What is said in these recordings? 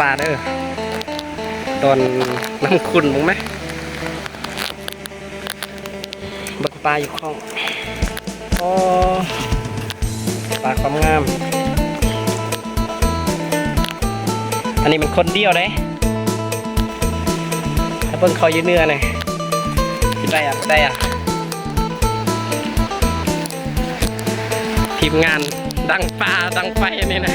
ປາເດີ ດອນນ້ຳຂຸ່ນເບິ່ງແມະ ເບິ່ງປາຢູ່ຂ້ອງ ອໍ ປາຄວາມງາມ ອັນນີ້ມັນຄົນດຽວເດ້ ຖ້າເບິ່ງເຂົາຢູ່ເໜືອນີ້ ເປັນໄດອະ ເປັນໄດອະ ທີມງານດັງປາດັງໄຟອັນນີ້ນະ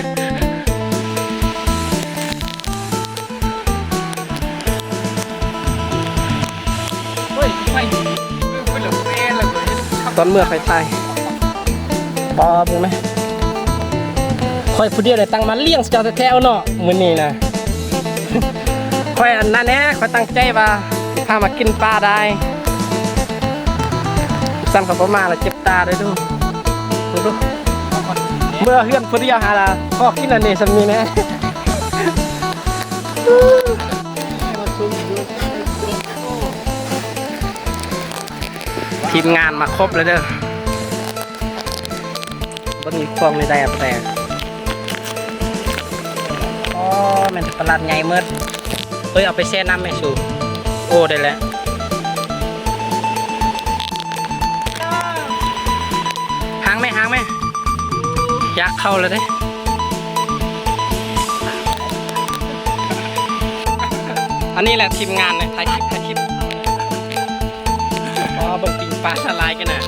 ຕອນເມື່ອຂ້ອຍຖ່າຍ ບໍ່ເບິ່ງນະ ຂ້ອຍຜູ້ດຽວໄດ້ຕັ້ງມາລ້ຽງເຈົ້າແທ້ໆເນາະ ມື້ນີ້ນະ ຂ້ອຍອັນນັ້ນແດ່ ຂ້ອຍຕັ້ງໃຈວ່າຊິພາມາກິນປາໄດ໋ ຊັ້ນເຂົາບໍ່ມາລະເຈັບຕາເດີດູ ດູດູ ເມື່ອເຮືອນຜູ້ດຽວຫາລະພໍກິນອັນນີ້ສ່ຳນີ້ແດ່. ທີມງານມາຄົບແລ້ວເດີ ເບິ່ງຢູ່ຄອງນີ້ໄດ້ແຕ່ ອໍ ແມ່ນປາຫຼາດໃຫຍ່ໝົດ ເອີຍ ເອົາໄປແຊ່ນ້ຳແມ່ສູ ໂອ້ ໄດ້ແລ້ວ ຫາງແມ່ ຫາງແມ່ ຢາກເຂົ້າແລ້ວເດ້ ອັນນີ້ແຫຼະທີມງານນະ ຖ່າຍຄລິບ ຖ່າຍຄລິບ ອໍ ເບິ່ງປີ້ງປາສະຫຼາຍກັນນະ.